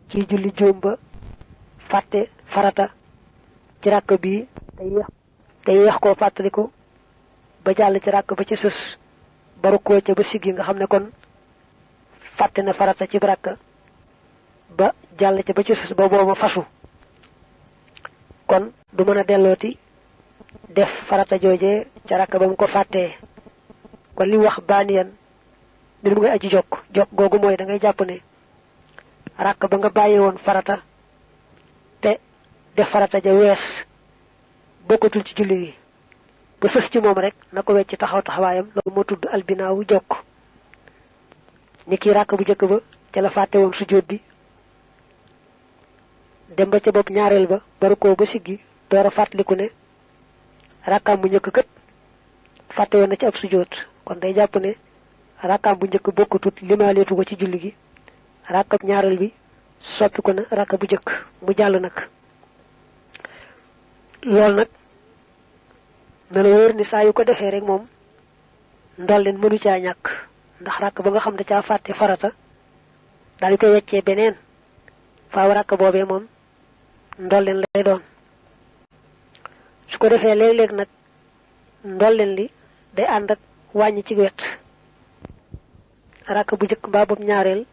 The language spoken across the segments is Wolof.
ci julli juum ba fàtte farata ci rakk bi te yeex koo fàttaliku ba jàll ci rakk ba ci sës ba rukkoo ca ba siggi nga xam ne kon fàtte na farata ci rakk ba jàll ca ba ci sës ba booba fasu kon du mën a dellooti def farata jooje ca rakk ba mu ko fàttee kon li wax baaniyan mbir mu ngay aji jokk googu mooy da ngay jàpp ne rakk ba nga bàyyi woon farata te def farata ja wees bokkatul ci julli gi ba sës ci moom rek na ko wecc taxaw taxawaayam loolu moo tudd albinaawu jokk ni kii rakk bu njëkk ba ca la fàtte woon sujjóot bi dem ba ca bopp ñaareel ba baru ko ba siggi door a fàttaliku ne rakkaam bu njëkk kët fàtte woon na ci ab sujjóot kon day jàpp ne rakkaam bu njëkk bokkatut limaaleetu ko ci julli gi rakkab ñaareel bi soppi ko na rakk bu njëkk mu jàll nag loolu nag na la wóor ni saa yu ko defee rek moom ndolleen mënu caa ñàkk ndax rakk ba nga xam ne caa fàtte farata daal di koy weccee beneen faaw rakk boobee moom ndolleen lay doon su ko defee léeg-léeg nag ndolleen li day ànd ak wàññi ci wet rakk bu njëkk mbaa boobu ñaareel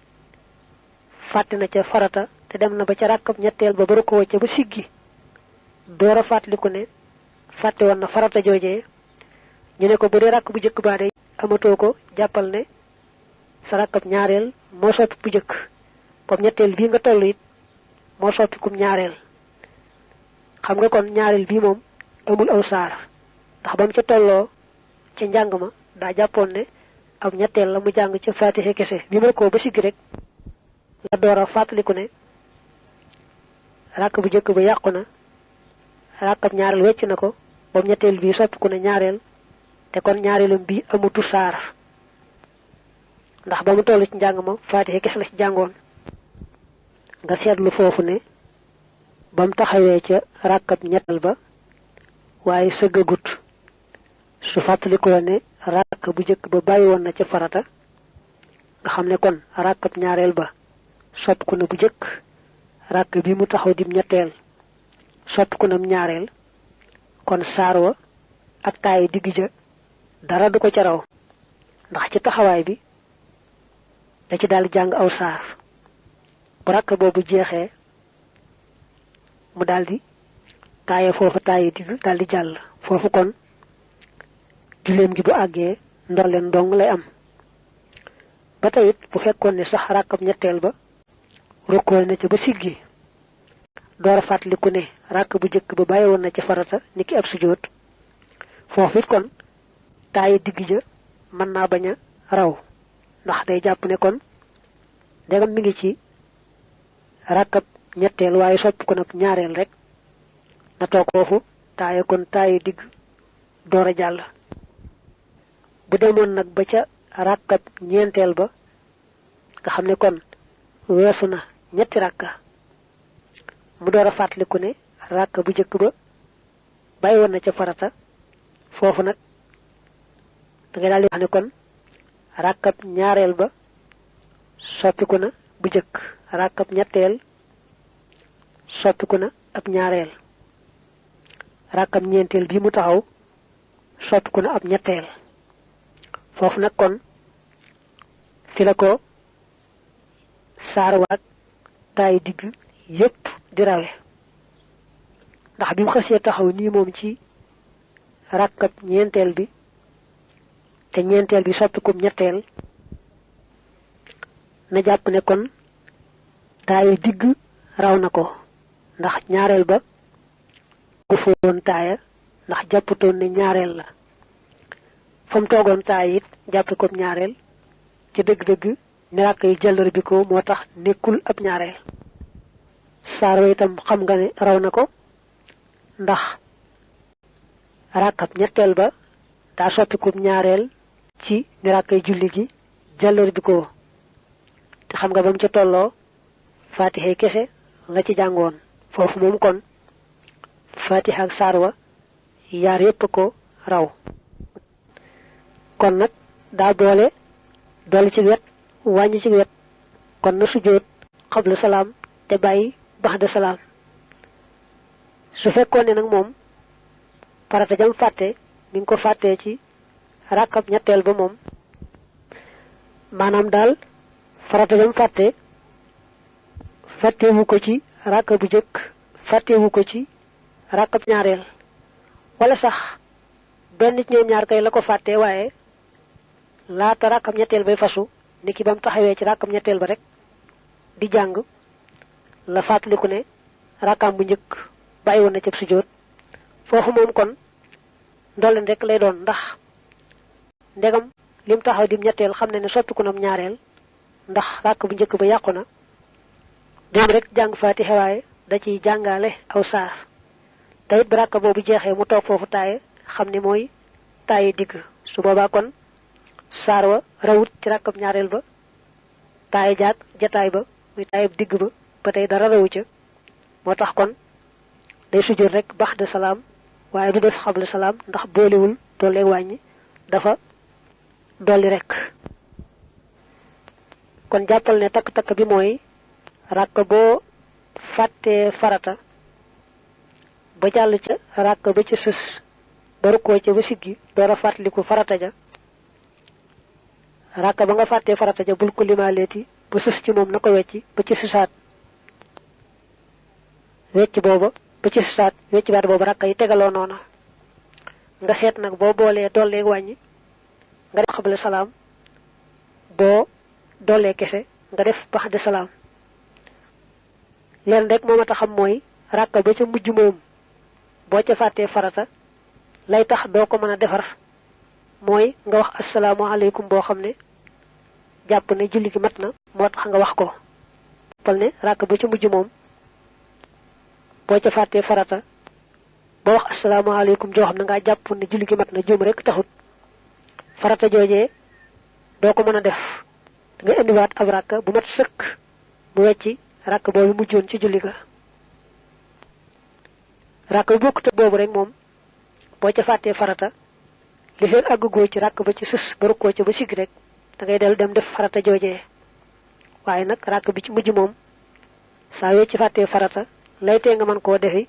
fàtte na ca farata te dem na ba ca rakkab ñetteel ba baru ko wacce ba siggi door a fàttaliku ne fàtte woon na farata joojee ñu ne ko bu dee rakk bu njëkk baa day amatoo ko jàppal ne sa rakkab ñaareel moo soppi bu njëkk boobu ñetteel bii nga toll it moo soppi kum ñaareel xam nga kon ñaareel bii moom amul aw saar ndax ba mu ca tolloo ca njàng ma daa jàppoon ne ab ñetteel la mu jàng ca faatixe kese bi ma ko ba siggi rek la door a fàttaliku ne rakk bu njëkk ba yàqu na rakkab ñaareel wecc na ko boobu ñetteel bii soppiku ne ñaareel te kon ñaareelam bii amutu saar ndax ba mu toll ci njàng ma faatixe kese la ci jàngoon nga seetlu foofu ne ba mu taxawee ca rakkab ñetteel ba waaye sëggagut su fàttalikoo ne rakk bu njëkk ba bàyyi woon na ca farata nga xam ne kon rakkab ñaareel ba soppiku na bu njëkk rakk bi mu taxaw dim ñetteel soppiku na ñaareel kon saar wa ak taayu digg ja dara du ko ca raw ndax ci taxawaay bi da ci daal jàng aw saar bu rakk boobu jeexee mu daldi taaye foofu taayu digg daldi jàll foofu kon julleem gi bu àggee ndolleen dong lay am ba tey it bu fekkoon ne sax rakkab ñetteel ba rukkoo na ca ba siggi door a fàttaliku ne rakk bu njëkk ba bàyyi woon na ci farata niki ab sujjóot foofu it kon taayi digg ja mën naa bañ a raw ndax day jàpp ne kon ndegam mi ngi ci rakkab ñetteel waaye soppi ko nag ñaareel rek na toog foofu taaye kon taayi digg door a jàll bu demoon nag ba ca rakkab ñeenteel ba nga xam ne kon weesu na ñetti rakka mu door a fàttaliku ne rakk bu njëkk ba bàyyi woon na ca farata foofu nag da ngay daal di wax ne kon rakkab ñaareel ba soppiku na bu njëkk rakkab ñetteel soppiku na ab ñaareel rakkab ñeenteel bii mu taxaw soppiku na ab ñetteel foofu nag kon fi la ko saar waag taayu digg yépp di rawe ndax bi mu xasee taxaw nii moom ci rakkab ñeenteel bi te ñeenteel bi soppikum ñetteel na jàpp ne kon taayu digg raw na ko ndax ñaareel ba gu foon taaya ndax jàppatoon ne ñaareel la fa mu toogoon taaya it jàppe ko ñaareel ci dëgg-dëgg ne rakk yi jëllër bi ko moo tax nekkul ab ñaareel saar wa itam xam nga ne raw na ko ndax rakkab ñetteel ba daa soppiku ñaareel ci ni rakkay julli gi jàllër bi ko te xam nga ba mu ca tolloo faatixe kese la ci jàngoon foofu moom kon faatixa ak saar wa yaar yépp ko raw kon nag daa boole dolli ci wet wàññi ci wet kon na sujjóot xabla salaam te bàyyi baxda salaam. su fekkoon ne nag moom farata jam fàtte mi ngi ko fàttee ci rakkab ñetteel ba moom maanaam daal farata jam fàttewu ko ci rakka bu jëkk fàttewu ko ci rakkab ñaareel wala sax benn ci ñoom ñaar kay la ko fàtte waaye laata rakkab ñetteel bay fasu niki bam taxawee ci rakkab ñetteel ba rek di jàng la fàttaliku ne rakkam bu njëkk bàyyi woon na ci sujjóot foofu moom kon ndolleen rek lay doon ndax ndegam lim taxaw dim ñetteel xam ne ne soppiku nam ñaareel ndax rakk bu njëkk ba yàqu na dem rek jàng faatiha waaye da ciy jàngale aw saar te it bi rakk boobu jeexee mu toog foofu taaye xam ne mooy taaye digg su boobaa kon saar wa rawut ci rakkab ñaareel ba taaye jaag jataay ba muy taaye digg ba ba tey dara rawu ca moo tax kon day sujjóot rek baxda salaam waaye du def xabla salaam ndax boolewul dolleeg wàññi dafa dolli rek. kon jàppal ne takk-takk bi mooy rakk boo fàttee farata ba jàll ca rakk ba ca sës ba rukkoo ca ba siggi door a fàttaliku farata ja rakk ba nga fàttee farata ja bul ko limaaleeti ba sës ci moom na ko wecci ba ci sësaat wecc booba ba ci sësaat wecc baat booba rakk yi tegaloo noona nga seet nag boo boolee dolleeg wàññi nga def xabla salaam boo dollee kese nga def baxda salaam leen rek moo ma tax xam mooy rakka ba ca mujj moom boo ca fàttee farata lay tax doo ko mën a defar mooy nga wax asalaamaaleykum boo xam ne jàpp ne julli gi mat na moo tax nga wax ko jàppal ne rakka ba ca mujj moom boo ca fàttee farata boo wax asalaamaaleykum joo xam ne ngaa jàpp ne julli gi mat na juum rek taxut farata joojee doo ko mën a def da nga indiwaat ab rakka bu mat sëkk mu wecci rakk boobu mujjoon ci julli ga rakk bu bokkut ak boobu rek moom boo ca fàttee farata li fekk àggugoo ci rakk ba ci sës ba rukkoo ca ba sigg rek da ngay dellu dem def farata joojee waaye nag rakk bi ci mujj moom saa yoo ci fàttee farata lay tee nga mën koo defi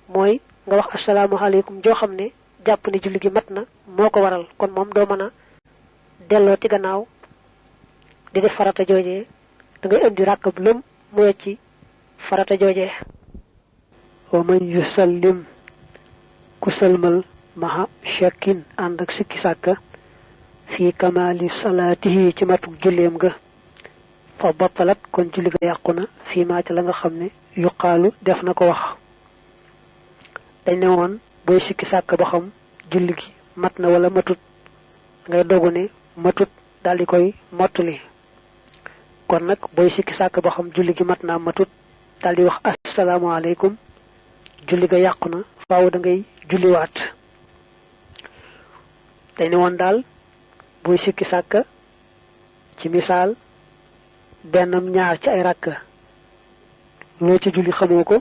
mooy nga wax asalaamaaleykum joo xam ne jàpp ne julli gi mat na moo ko waral kon moom doo mën a delloo ci gannaaw di def farata joojee da ngay indi rakk bu lëm mu wecci farata joojee wa man yusallim ku sëlmal maha shakkin ànd ak sikki sàkka fii kamaali salaatihi ci matuk julleem ga fa battalat kon julli ga yàqu na fii maa ci la nga xam ne yuqaalu def na ko wax dañ ne woon booy sikki sàkk ba xam julli gi mat na wala matut ngay dogu ne matut daldi koy mottali kon nag booy sikki sàkk ba xam julli gi mat naa matut daldi wax asalaamaaleykum julli ga yàqu na faaw da ngay julliwaat dañ ne woon daal booy sikki sàkk ci misaal bennam ñaar ci ay rakk loo ci julli xamoo ko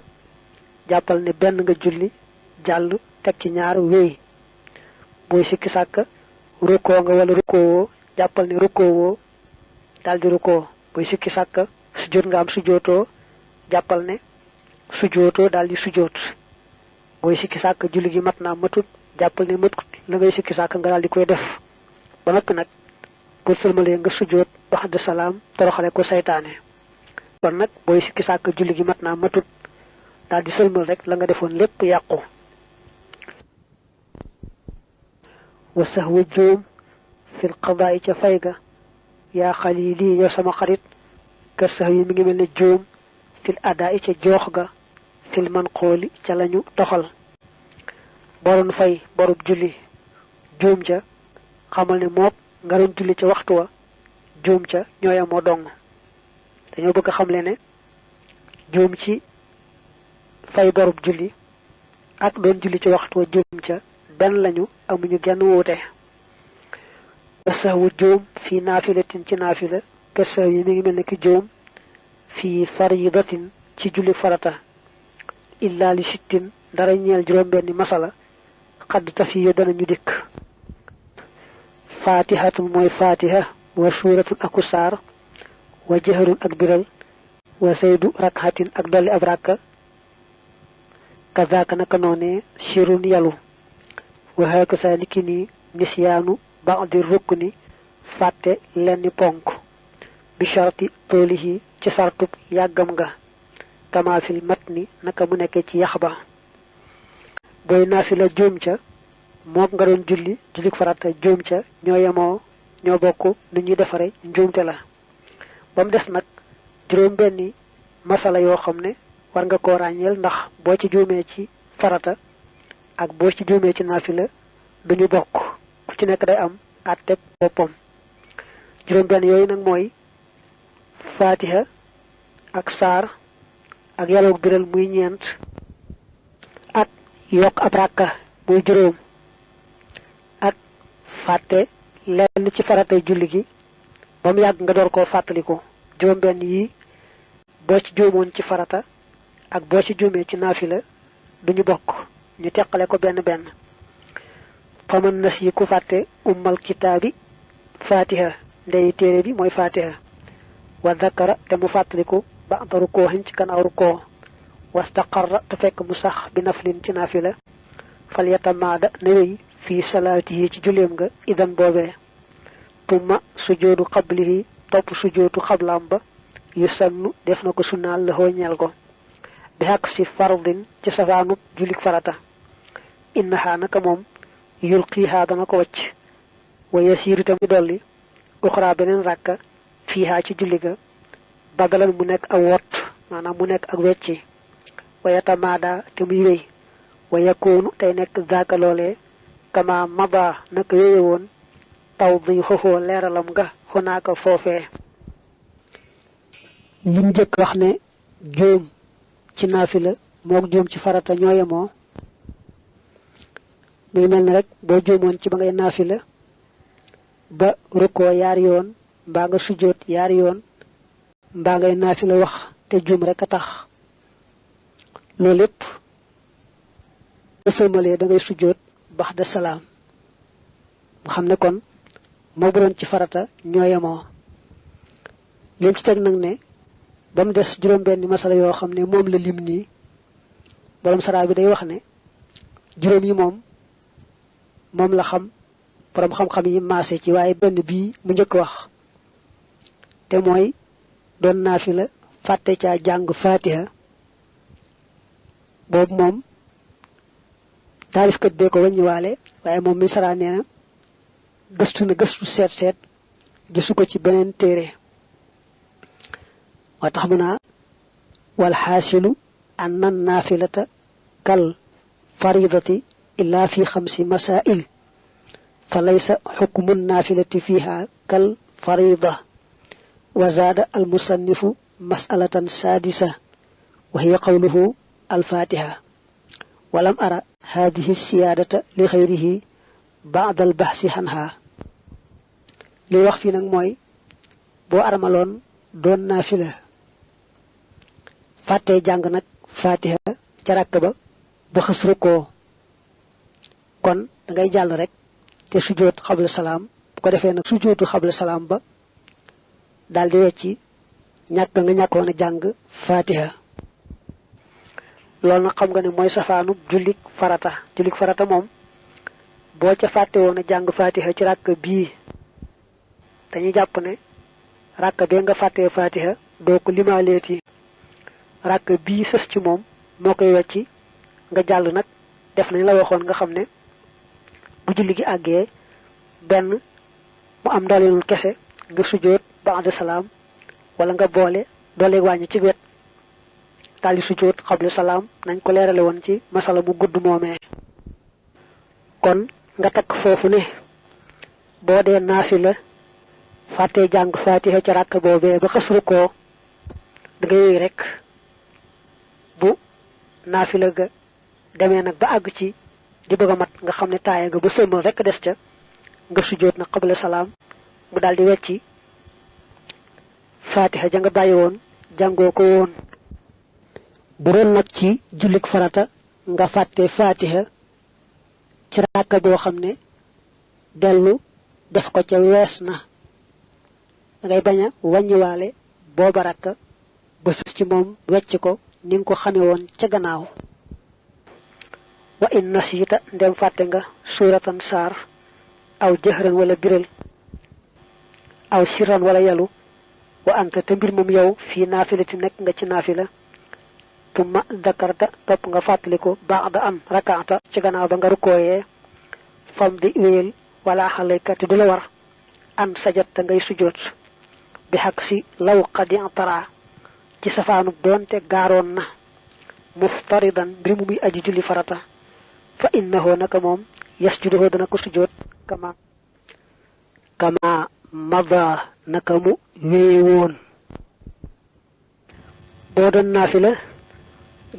jàppal ne benn nga julli jàll teg ci ñaar wéy booy sikki sàkk rukkoo nga wala rukkoowoo jàppal ne rukkoowoo daldi rukkoo booy sikki sàkk sujjóot nga am sujjóotoo jàppal ne sujjóotoo daldi sujjóot booy sikki sàkk julli gi mat naa matut jàppal ne matut la ngay sikki sàkk nga daldi koy def ba noppi nag boo sëlmalee nga sujjóot baxda salaam toroxale ko saytaane kon nag booy sikki sàkk julli gi mat naa matut daldi sëlmal rek la nga defoon lépp yàqu wa sahwa juum fil qadaa'i ca fay ga yaa xalili yow sama xarit ka sahwi mi ngi mel ne juum fil adaa'i ca joox ga fil manqooli ca lañu toxal boroon fay borub julli juum ca xamal ne mook nga doon julli ca waxtu wa juum ca ñooya moo dong dañoo bëgg a xamle ne juum ci fay borub julli ak doon julli ci waxtu wa juum ca benn lañu amuñu genn wuute sahwu juum fii naafilatin ci naafila ka sahwi mi ngi mel ne ki juum fii faridatin ci julli farata illa li sittin dara ñeel juróom benni masala xadd tafiye danañu dikk fatihatun mooy fatiha wa suratun aku saar wa jaharun ak biral wa saydu rakhatin ak dolli ab rakka kazaka naka noone shirun yalu wa haka salikini nisyanu ba'di rukni fàtte lenni ponk bi sharti toolihi ci sartub yàggam nga kama fil matni naka mu nekke ci yax ba booy naafila juum ca moom nga doon jullik farata juum ca ñoo yemoo ñoo bokk nu ñuy defare njuumte la ba mu des nag juróom benni masala yoo xam ne war nga koo ràññeel ndax boo ci juumee ci farata ak boo ci juumee ci naafila duñu bokk ku ci nekk day am àtteb boppam juróom benn yooyu nag mooy fatiha ak saar ak yaloog biral muy ñeent ak yokk ab ràkka muy juróom ak fàtte lenn ci faratay julli gi ba mu yàgg nga door koo fàttaliku juróom benn yi boo ci juumoon ci farata ak boo ci juumee ci naafila duñu bokk ñu teqale ko benn benn faman nas yi ku fàtte ummal kitaabi fatiha ndey téere bi mooy fatiha wa zakara te mu fàttaliku ba anta rukkoo ci kanaaw rukkoo wastaqarra te fekk mu sax bi naflin ci naafila fal yatamaada na wéy fii salaatihi ci julleem nga idan boobee tumma sujoodu qablihi topp sujoodu xablaam ba yu sannu def na ko sunnaal la ñeel ko bi xaq si fardin ci safaanub jullik farata innaha naka moom yulqiihaa dana ko wacc wa yasiiru te mu dolli uxraa beneen ràkka fiihaa ci julli ga badalan mu nekk ak wot maanaam mu nekk ak wecci wa yatamaada te muy wéy wa yakoonu tey nekk zaaka loolee kama maba naka wéye woon taw di xoxoo leeralam nga xonaaka foofee lim njëkk wax ne juum ci naafila mook juum ci farata ñoo yemoo mu ngi mel ni rek boo juumoon ci ba ngay naafila ba rukkoo yaari yoon mbaa nga sujjóot yaari yoon mbaa ngay naafila wax te juum rek a tax loolu lépp ba sëlmalee da ngay sujjóot baxda salaam mu xam ne kon moo bu doon ci farata ñoo yemoo lim ci teg nag ne ba mu des juróom benni masala yoo xam ne moom la lim nii borom saraa bi day wax ne juróom yi moom la xam borom xam-xam yi maase ci waaye benn bii mu njëkk wax te mooy doon naafila fàtte caa jàng fatiha boobu moom taalifkat bee ko wàññiwaale waaye moom mi saraa nee na gëstu na gëstu seet gisu ko ci beneen téere moo tax mu naa wal xaasilu anna naafilata kal faridati illa fi xamsi masail fa laysa xukmu naafilati fiha kal farida wa zaada al musannifu masalatan saadisa wa hiya qawluhu al fatiha walam ara hadihi siyaadata li xayrihi baada al baxsi xanha li wax fii nag mooy boo armaloon doon naafila fàttee jàng nag fatiha ca ràkk ba xës rukkoo kon da ngay jàll rek te sujjóot xabla salaam bu ko defee nag sujjóotu xabla salaam ba daal di wecci ñàkk nga ñàkkoon a jàng fatiha loolu nag xam nga ne mooy safaanub jullik farata moom boo ca fàtte woon a jàng fatiha ci ràkk bii dañuy jàpp ne ràkk bee nga fàttee fatiha doo ko limaaleeti ràkk bii sës ci moom moo koy wecci nga jàll nag def nañ la waxoon nga xam ne bu julli gi àggee benn mu am ndoleenul kese nga sujjóot ba'da salaam wala nga boole dooleeg wàññi ci wet daal di sujjóot xabla salaam nañ ko leerale woon ci masala mu gudd moomee kon nga takk foofu ne boo dee naafila fàttee jàng fatiha ca ràkk boobee ba xës rukkoo da nga yooyu rek bu naafila ga demee nag ba àgg ci di bëgg a mat nga xam ne taaya nga ba sëlmal rek des ca nga sujjóot nag xabla salaam mu daal di wecci fatiha ja nga bàyyi woon jàngoo ko woon bu doon nag ci jullik farata nga fàtte fatiha ci ràkka boo xam ne dellu def ko ca wees na da ngay bañ a wàññiwaale booba ràkka ba sës ci moom wecc ko ni nga ko xame woon ca gannaaw. wa in nasita ndem fàtte nga suratan saar aw jëhran wala biral aw siran wala yalu wa anta te mbir moom yow fii naafilati nekk nga ci naafila tumma dakarta topp nga fàttaliku ba'da an rakaata ci gannaaw ba nga rukkooyee fam di wéyal wala xalayka te du la war an sajata ngay sujjoot bi xaq si law qadi tara ci safaanu doonte gaaroon na muftaridan mbir mu muy aji julli farata fa innahu naka moom yasjuduhu dana ko sujjoot kama mada naka mu wéye woon. boo doon naafila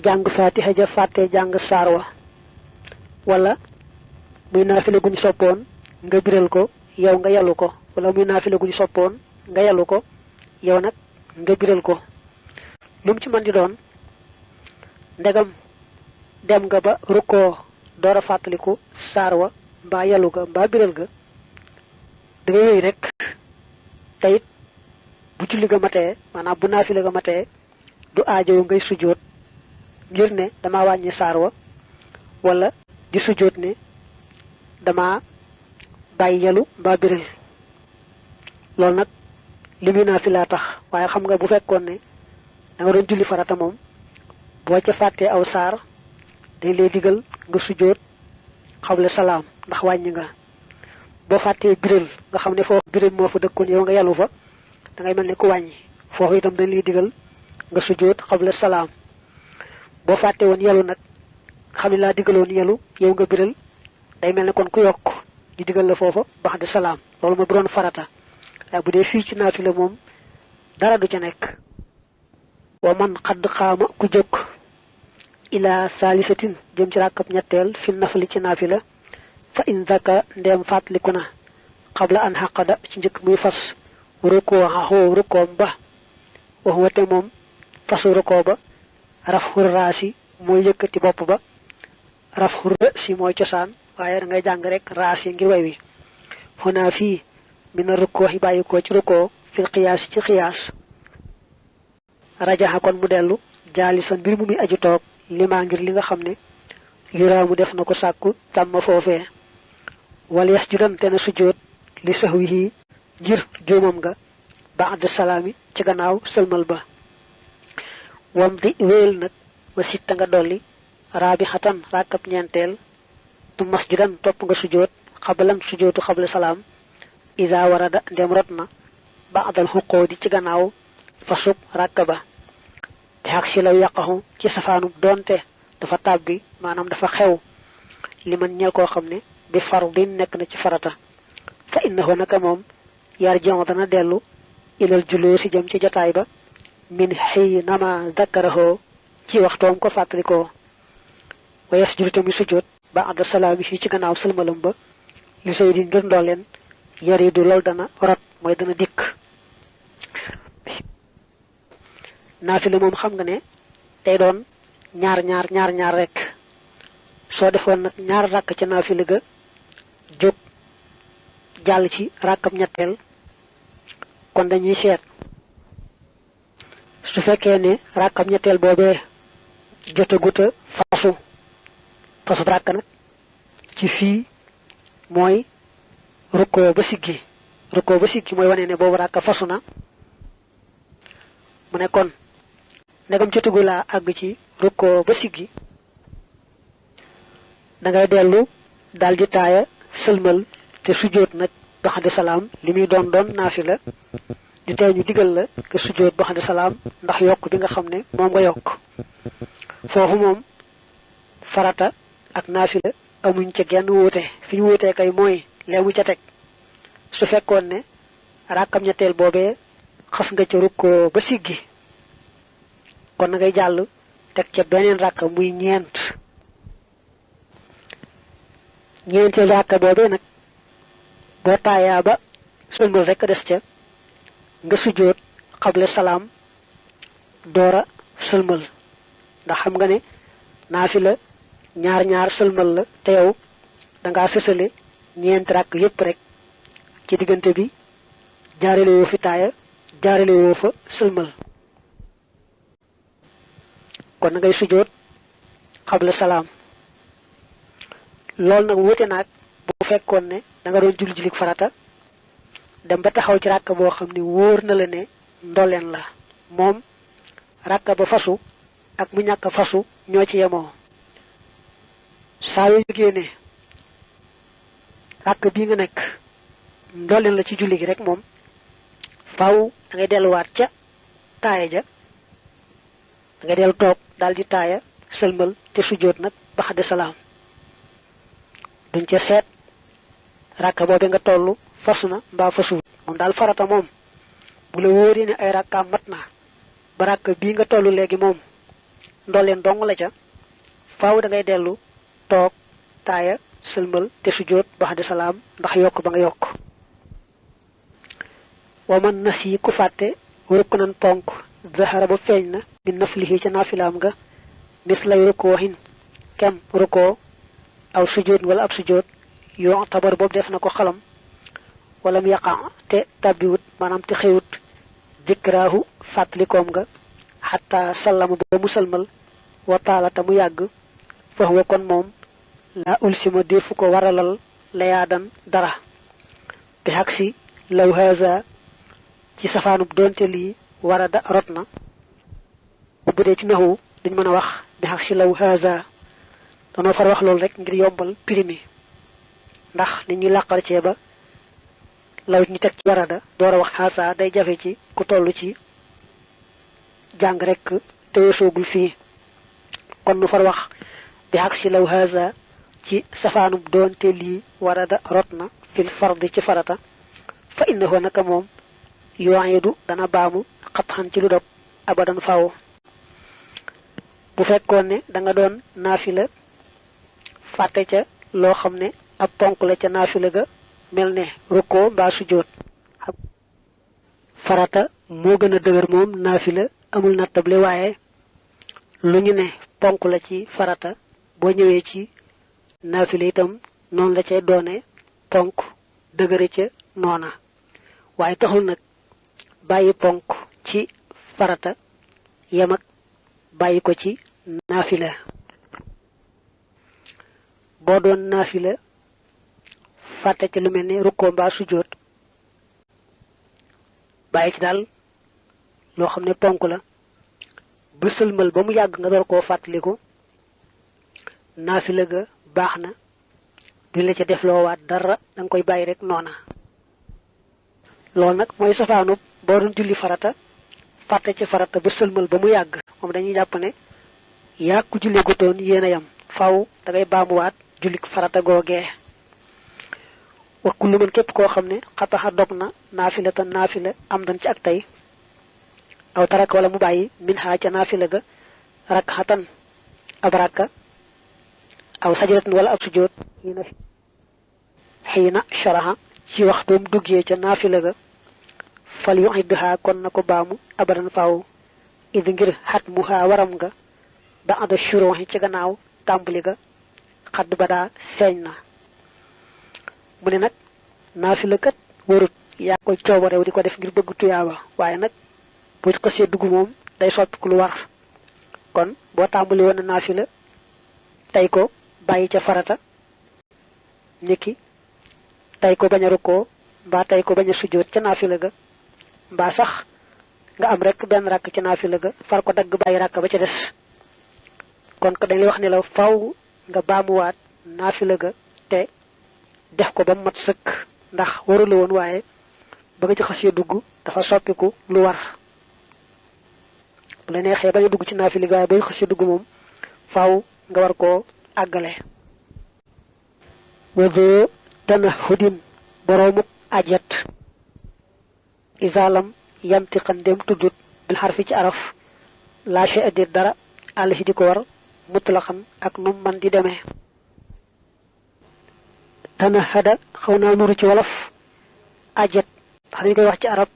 jàng fatiha ja fàtte jàng saar wa wala muy naafila guñ soppoon nga biral ko yow nga yalu ko wala muy naafila guñ soppoon nga yalu ko yow nag nga biral ko lu mu ci mën di doon ndegam dem nga ba rukkoo door a fàttaliku saar wa mbaa yalu ga mbaa biral ga da ngay wéy rek tayit bu julli ga matee maanaam bu naafila ga matee du aajow ngay sujjóot ngir ne dama wàññi saar wa wala di sujjóot ne dama bàyyi yalu mbaa biral loolu nag li muy naafila tax waaye xam nga bu fekkoon ne da nga doon julli farata moom boo ca fàttee aw saar dañ lay digal nga sujjóot xawle salaam ndax wàññi nga boo fàttee biral nga xam ne foofu biral moo fa dëkkoon yow nga yalu fa da ngay mel ne ku wàññi foofu itam dañ lay digal nga sujjóot xawle salaam boo fàtte woon yalu nag xam ne laa digaloon yalu yow nga biral day mel ne kon ku yokk ñu digal la foofa bax de salaam loolu mooy bu doon farata waaye bu dee fii ci naafila moom dara du ca nekk. wa man xadd xaama ku jóg ila saalisatin jëm ci ràkkab ñetteel fi nafali ci naafila fa in zaka ndeem fàttaliku na xabla an xaqada ci njëkk muy fas rukkoo xaxoo rukkoom ba wax wate moom fasu rukkoo ba raf xur raasi mooy yëkkati bopp ba raf xur si mooy cosaan waaye da ngay jàng rek raasi ngir way wi xonaa fii mina rukkoo yi bàyyi ko ci rukkoo fil xiyaas ci xiyaas rajaxa kon mu dellu jaalisan mbir mu muy aju toog limaa ngir li nga xam ne yuraamu def na ko sàkku tàmma foofee wala yasjudan te na sujjóot li sahwihi ngir juumam nga ba'da salaami ci gannaaw sëlmal ba wam di wéyal nag wa sitta nga dolli raabixatan ràkkab ñeenteel tu masjudan topp nga sujjóot xabalan sujjóotu xabla salaam isa warada ndem rot na ba'dal xuqoodi ci gannaaw fasub ràkka ba bi xaq si law yàqaxu ci safaanub doonte dafa tàbbi maanaam dafa xew li man ñel koo xam ne bi fardin nekk na ci farata fa innahu naka moom yarji'u dana dellu ilal julusi jëm ci jotaay ba min hiinama dakkarahu ci waxtoom ko fàttalikoo wa yasjudu tamit sujjóot ba'da salaami fii ci gannaaw sëlmalam ba li say di ngir ndooleen yaridu lool dana rot mooy dana dikk. naafila moom xam nga ne day doon ñaar rek soo defoon nag ñaar ràkk ca naafila ga jóg jàll ci ràkkam ñetteel kon dañuy seet su fekkee ne ràkkam ñetteel boobee jotaguta fasu ràkk nag ci fii mooy rukkoo ba siggi mooy wane ne boobu ràkk fasu na mu ne kon ndegam jotagu laa àgg ci rukkoo ba siggi da ngay dellu daal di taaya sëlmal te sujjóot nag baxande salaam li muy doon naafila di tey ñu digal la nga sujjóot baxande salaam ndax yokk bi nga xam ne moom nga yokk foofu moom farata ak naafila amuñ ca genn wuute fi ñu wuutee kay mooy leemu ca teg su fekkoon ne rakkam ñetteel boobee xas nga ca rukkoo ba siggi kon na ngay jàll teg ca beneen rakka muy ñeenteel rakka boobee nag boo taayaa ba sëlmal rek a des ca nga sujjóot xable salaam doora sëlmal ndax xam nga ne naafila ñaar sëlmal la te yow dangaa sësale ñeenti rakk yépp rek ci diggante bi jaarale woo fi taaya jaarale woo fa sëlmal kon ngay sujjóot qabla salaam. loolu nag wuute naag bu fekkoon ne da nga doon julli farata dem ba taxaw ci ràkk boo xam ne wóor na la ne ndolleen la moom ràkk ba fasu ak mu ñàkk fasu ñoo ci yemoo. saa yoo yëgee ne ràkk bii nga nekk ndolleen la ci julli gi rek moom faaw da ngay delluwaat ca taaya ja da ngay dellu toog daal di taaya sëlmal te sujjóot nag baxde salaam. duñ ca seet ràkka boobe nga tollu fasu na mbaa fasuwut moom daal farata moom bu la wóoree ne ay ràkkaam mat na ba ràkka bii nga tollu léegi moom ndolleen dong la ca faaw da ngay dellu toog taaya sëlmal te sujjóot baxde salaam ndax yokk ba nga yokk. wa man nasi ku fàtte ruknan ponk zahara ba feeñ na min naflihi ca naafilaam nga mis lay rukkoo hin kem rukkoo aw sujjóot wala ab sujjóot yoo tabar boobu def na ko xalam wala mu yaqa te tàbbiwut maanaam te xewut dikraahu fàttalikoom nga xataa sallama ba mu salmal wa taalata mu yàgg fa huwa kon moom laa ulsima defu ko waralal layaadan dara bi xag si law haza ci safaanub doonte lii warada rot na bu dee ci naxu duñ mën a wax bi xag si law haza danoo far wax loolu rek ngir yombal primi ndax nit ñuy làqal cee ba law ñu teg ci warada door a wax xaasa day jafe ci ku toll ci jàng rek te weesoogul fii kon nu far wax bi xaq si law haza ci safaanub doonte lii warada rot na fil fardi ci farata fa innahu naka moom yu'idu dana baamu xatxan ci lu dog abadan faaw. bu fekkoon ne da nga doon naafila fàtte ca loo xam ne ab ponk la ca naafila ga mel ne rukkoo mbaa sujjóot farata moo gën a dëgër moom naafila amul nattable waaye lu ñu ne ponk la ci farata boo ñëwee ci naafila itam noonu la cay doone ponk dëgëre ca noona waaye taxul nag bàyyi ponk ci farata yem ak bàyyi ko ci naafila. boo doon naafila fàtte ci lu mel ne rukkoo mbaa sujjóot bàyyi ci daal loo xam ne ponk la ba sëlmal ba mu yàgg nga door koo fàttaliku naafila ga baax na duñ la ca def loo waat dara danga koy bàyyi rek noona. loolu nag mooy safaanub boo doon julli farata fàtte ci farata ba sëlmal ba mu yàgg moom dañuy jàpp ne yaa ku jullee gutoon yéen a yam faw da ngay baamuwaat julli farata googee. wa kullu man képp koo xam ne xataxa dog na naafila te naafila am dan ci ak tey aw taraka wala mu bàyyi min xaa ca naafila ga rakxatan ab rakka aw sajadatan wala ab sujjóot xiina sharaxa ci waxtoom duggee ca naafila ga fal yu'idha kon na ko baamu abadan faaw id ngir xat mu xaa waram nga ba ada shuruhi ci gannaaw tàmbali ga xadd ba daa feeñ na. mu ne nag naafila kat warut yaa koy coobarew di ko def ngir bëgg tuyaaba waaye nag boo ci xasee dugg moom day soppiku lu war kon boo tàmbali woon naafila tey ko bàyyi ca farata niki tey ko bañ a rukkoo mbaa tey ko bañ a sujjóot ca naafila ga mbaa sax nga am rek benn rakk ca naafila ga far ko dagg bàyyi rakk ba ca des kon ko dañ lay wax ne la faw nga baamuwaat naafila ga te def ko ba mat sëkk ndax warula woon waaye ba nga ci xasee dugg dafa soppiku lu war bu la neexee bañ a dugg ci naafila ga waaye ba nga xasee dugg moom faw nga war koo àggale. wado dana xudin boroomuk ajat isalam yamtiqan dem tuddut bil xarfi ci araf laa shay addir dara àll si di ko war mutlaxan ak num man di demee. tana hada xaw naa nuru ci wolof ajat ndax dañu koy wax ci arab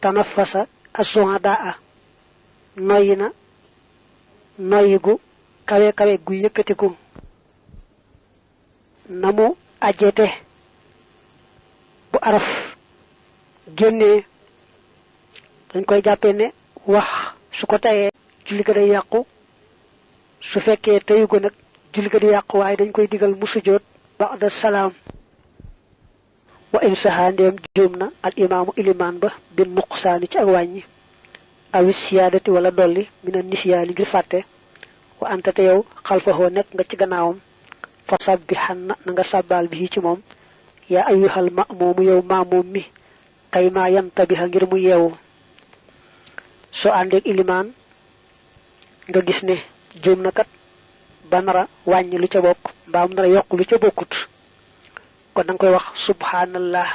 tanafasa as-suhadaa noyyi na noyyi gu kawe kawe gu yëkkatiku na mu ajete bu araf génnee dañ koy jàppee ne wax su ko tayee julli ga day yàqu su fekkee teyu ko nag julli ga di yàqu waaye dañ koy digal mu sujjóot ba'da salaam. wa in saha ndeem juum na al imaamu ilimaan ba bin nuqsaani ci ak wàññi awi siyaadati wala dolli mina nisyaani ngir fàtte wa anta te yow xalfahoo nekk nga ci gannaawam fa sabbihan na nga sàbbaal bi ci moom yaa ayyuhal ma'muumu yow maamuum mi kay maa yantabiha ngir mu yeewu. soo àndeek ilimaan nga gis ne juum na kat ba nara wàññi lu ca bokk mbaam nara yokk lu ca bokkut kon danga koy wax subhanallah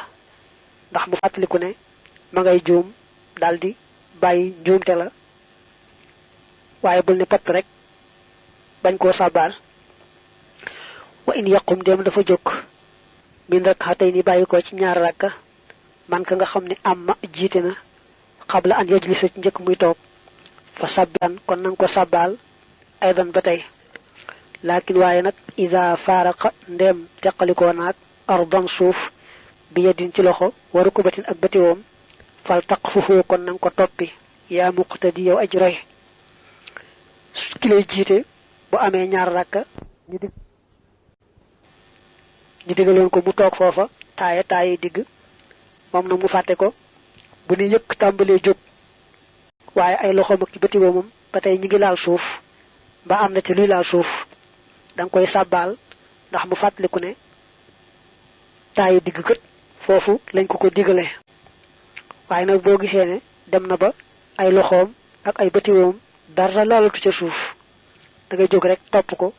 ndax mu fàttaliku ne ma ngay juum daldi bàyyi njuumte la waaye bul ne patt rek bañ koo sàbbaal. wa in yaqum dem dafa jóg min rak'atayni bàyyi ko ci ñaar rakka man ka nga xam ne amma jiite na xabla an yajlisa ci njëkk muy toog fa sabbihan kon nanga ko sàbbaal aydan ba tey. laakin waaye nag ida faaraqa ndeem teqalikoo naag ardan suuf bi yedin ci loxo waru ko batin ak batiwoom fal taqfuhu kon nanga ko toppi yaa muqtadi yow aj roy. ki lay jiite bu amee ñaar rakka ñu digaloon ko mu toog foofa taaye digg moom nag mu fàtte ko bu ni yëkk tàmbalee jóg waaye ay loxoom ak ci batiwoomam ba tey ñi ngi laal suuf ba am na ci luy laal suuf danga koy sàbbaal ndax mu fàttaliku ne taayi digg kët foofu lañ ko digale. waaye nag boo gisee ne dem na ba ay loxoom ak ay batiwoom dara laalatu ca suuf da ngay jóg rek topp ko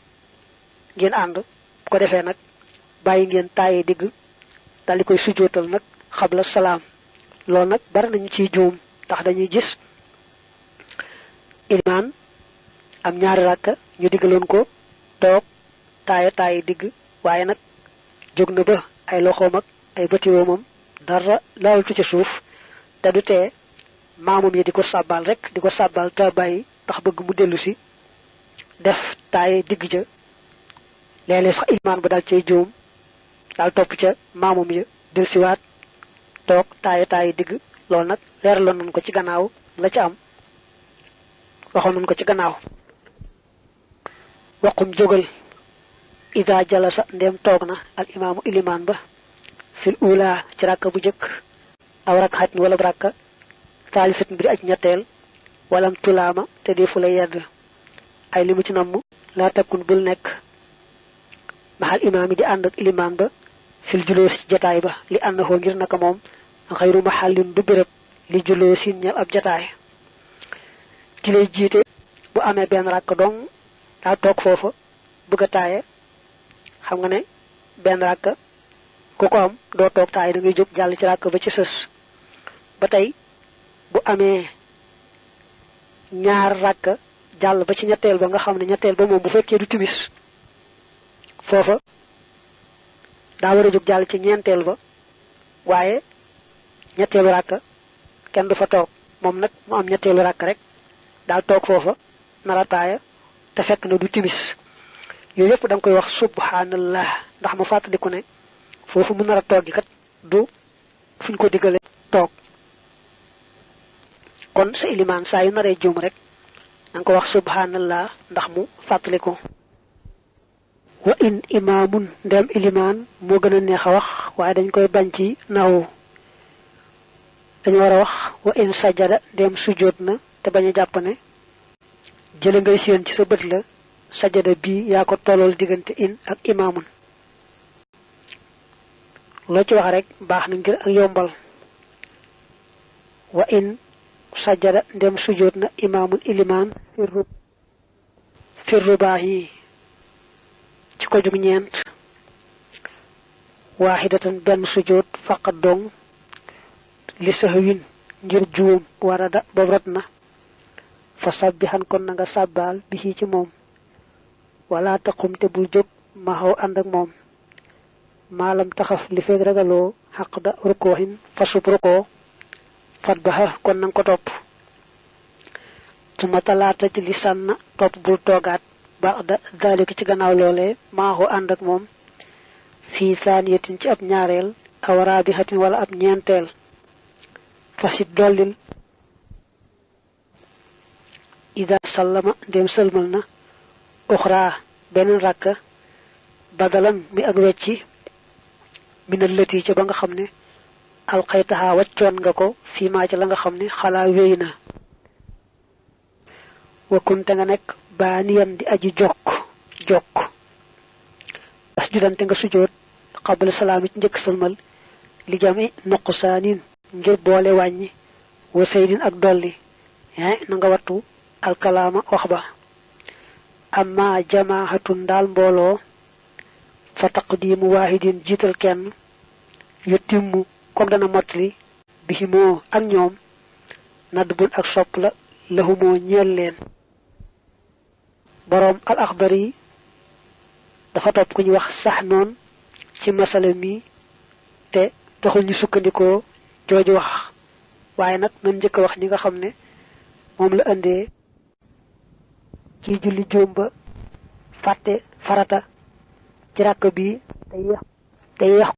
ngeen ànd bu ko defee nag bàyyi ngeen taayi digg daldi koy sujjóotal nag xabla salaam. loolu nag bari nañu ciy juum ndax dañuy gis ilimaan am ñaari rakka ñu diggaloon ko toog taayi digg waaye nag jóg na ba ay loxoom ak ay batiwoomam dara laalatu ca suuf te du tee maamum yi di ko sàbbaal rek di ko sàbbaal te bàyyi ndax bëgg mu dellu si def taayi digg ja léeg-léeg sax ilimaan ba daal cay juum daal topp ca maamum ya del siwaat toog taayi digg. loolu nag leeraloon nañ ko ci gannaaw la ca am waxoon nañ ko ci gannaaw. waqum jógal ida jalasa ndem toog na al imaamu ilimaan ba fil ula ci ràkka bu jëkk aw rak'atin wala rakka taalisat mbiri aj ñetteel walam tulaama te defu la yedd ay li mu ci namm laa takkun bul nekk maxal imaam yi di ànd ak ilimaan ba fil juloosi ci jataay ba li àndahoo ngir naka moom xayru maxallin du béréb li juloosin ñal ab jataay. ki lay jiite bu amee benn rakk dong daa toog foofa bëgg a taaye xam nga ne benn rakk ku ko am doo toog taaye da ngay jóg jàll ci rakk ba ci sës. ba tey bu amee ñaar rakk jàll ba ci ñetteel ba nga xam ne ñetteel ba moom bu fekkee du timis foofa daa war a jóg jàll ci ñeenteel ba waaye ñetteelu rakk kenn du fa toog moom nag mu am ñetteelu rakk rek daal toog foofa nar a taaya te fekk na du timis. yooyu yëpp da nga koy wax subhanallah ndax mu fàttaliku ne foofu mu nar a toog gi kat du fuñ ko digale toog. kon sa ilimaan saa yu naree juum rek da nga ko wax subhanallah ndax mu fàttaliku. wa in imaamun ndem ilimaan moo gën a neex a wax waaye dañ koy bañ ci nawu dañu war a wax wa in sajada ndem sujjóot na te bañ a jàpp ne jële ngay séen ci sa bët la sajada bii yaa ko tollool diggante in ak imaamun. loo ci wax rek baax na ngir ak yombal. wa in sajada ndem sujjóot na imaamun ilimaan firru baax yi ci ko jug ñeent waaxidatan benn sujjóot faqat dong li sahwin ngir juum warada boobu rot na fa sabbihan kon na nga sàbbaal bi ci moom wala taqum te bul jóg maxaw ànd ak moom maalam taxaf li feeg ragaloo xaq da rukkooxin fa sub rukkoo fat baxa kon nanga ko topp suma talaata ci li sànna topp bul toogaat baax da daalika ci gannaaw loolee maaxu ànd ak moom fii saaniyatin ci ab ñaareel aw raabihatin wala ab ñeenteel fasit dollil ida sallama ndéem sëlmal na uxra beneen rakka badalan mi ak wecci minal lati ca ba nga xam ne alxaytaha waccoon nga ko fii maa ca la nga xam ne xalaa wéy na wakkunte nga nekk baaniyan di aji jokk as judante nga sujjóot xabla salaam ci njëkk sëlmal li jami nuqsaanin ngir boole wàññi wa saydin ak dolli na nga wattu alkalaama wax ba amma jamaahatun daal mbooloo fa taqdimu waahidin jiital kenn yu timmu comme dana mottali bihimoo ak ñoom nadbun ak sopp la lahumoo ñeel leen boroom al axdari dafa topp ku ñu wax sax noon ci masala mi te taxul ñu sukkandikoo jooju wax waaye nag nan njëkk a wax ñi nga xam ne moom la indee ci julli juum ba fàtte farata ci ràkk bi te yeex